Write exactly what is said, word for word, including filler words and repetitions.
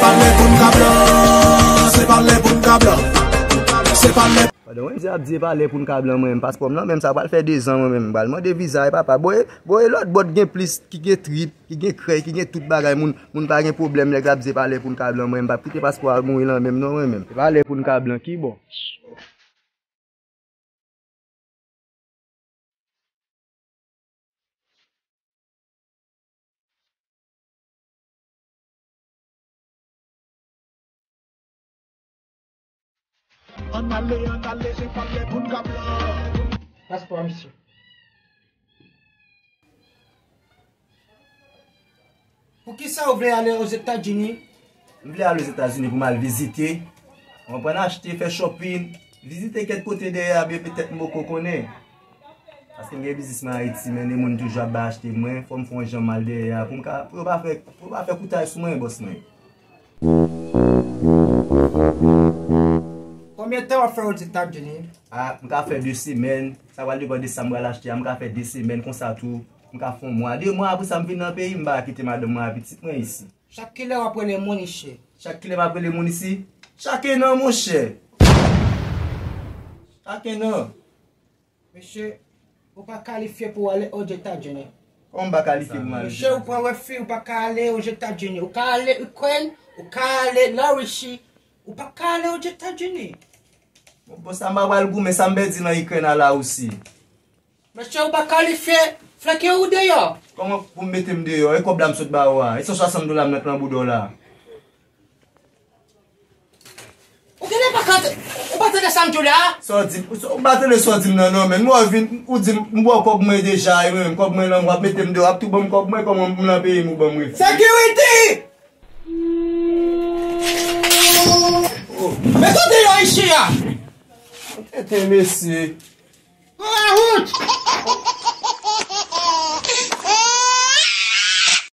Pale pou n ka blan, se pale pou n ka blan. Se pale. Pandan mwen di ap di e pa lè pou n ka blan mwen menm, paspò m nan menm sa pral fè dezan mwen menm, m pral mande viza e papa. Bon e, bon e lòt bò t gen plis, ki gen trip, ki gen krèy, ki gen tout bagay, moun, moun pa gen pwoblèm, nèg la ap di e pa lè pou n ka blan mwen menm, m p ap kite paspò a mouri nan men m non mwen menm. E pa lè pou n ka blan, ki bò? Ann ale, ann ale, se pa lè pou n ka blan. Paspò a, misye. Poukisa ou vle ale Ozetazini? M vle ale Ozetazini pou m al vizite. Ou konprann, achte, fè shopping, vizite kèk kote dèyè a, byen petèt m poko konnen. Paske m gen biznis mwen Ayiti, men de moun toujou ap bay achte mwen, fò m fè yon jan m al dèyè a, pou m ka, pou yo pa fè, pou yo pa fè koutay sou mwen, bòs mwen. Konbyen tan w ap fè Ozetazini? A, m ka fè de semèn, sa pral depann de sa m pral achte a, m ka fè de semèn konsa tou, m ka fè yon mwa, de mwa, apre sa m vin nan peyi, m pa kite madanm mwen ak pitit mwen isi. Chak kilè w ap rele moun isi? Chak kilè m ap rele moun isi? Chak en an, monchè. Chak en an. Mesye, ou pa kalifye pou w ale Ozetazini. Kòman m pa kalifye pou m ale? Mesye, ou pran refi, ou pa ka ale Ozetazini. Ou ka ale Ikrèn, ou ka ale Larisi, ou pa ka ale Ozetazini. Bon, bon, sa m pa pral goumen, sa m pèdi nan Ikrèn a Larisi. Mesye, ou pa kalifye, flanke ou deyò. Kòman pou m mete m deyò? E kòb la m sot ba ou a? E san swasant dola m met nan bouda w la? Ou genlè pa ka, ou pa tande sa m di w la? Sa w di, ou pa tande sa w di m nan non, men m wè w vin, ou di m, m ba w kòb mwen deja, e mwen menm kòb mwen lan, w ap mete m deyò, w ap tou ban m kòb mwen, kòman m nan peyi m ou ban m refi? Sekirite! Oh. Mete w deyò isi a! Tete mesye. Pran wout!